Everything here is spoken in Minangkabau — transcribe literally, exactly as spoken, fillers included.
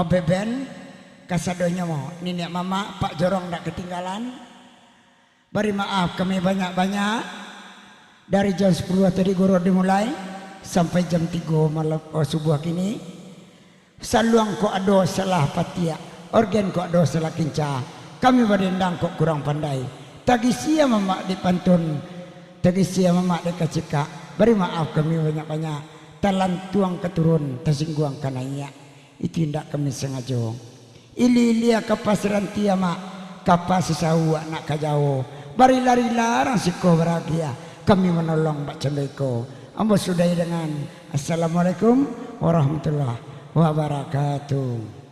beben, kasadonyo niniak mamak, Pak Jorong dak katinggalan. Bari maaf kami banyak-banyak. Dari jam sapuluah tadi guru dimulai, sampai jam tigo malam, oh, subuah kini. Saluang kok ado salah patiak, orgen kok ado salah kinca, kami badendang kok kurang pandai. Tagisia mamak dek pantun, tagisia mamak dek kacikak, bari maaf kami banyak-banyak. Talantuang ka turun, tasingguang ka naiak, itu indak kami sangajo. Ilia-ilia kapas ranti amak, kapas sisauak nak ka jauah. Barila-rila rang siko baragiah, kami manolong bak cando iko. Ambo sudahi dengan Assalamualaikum warahmatullahi wabarakatuh.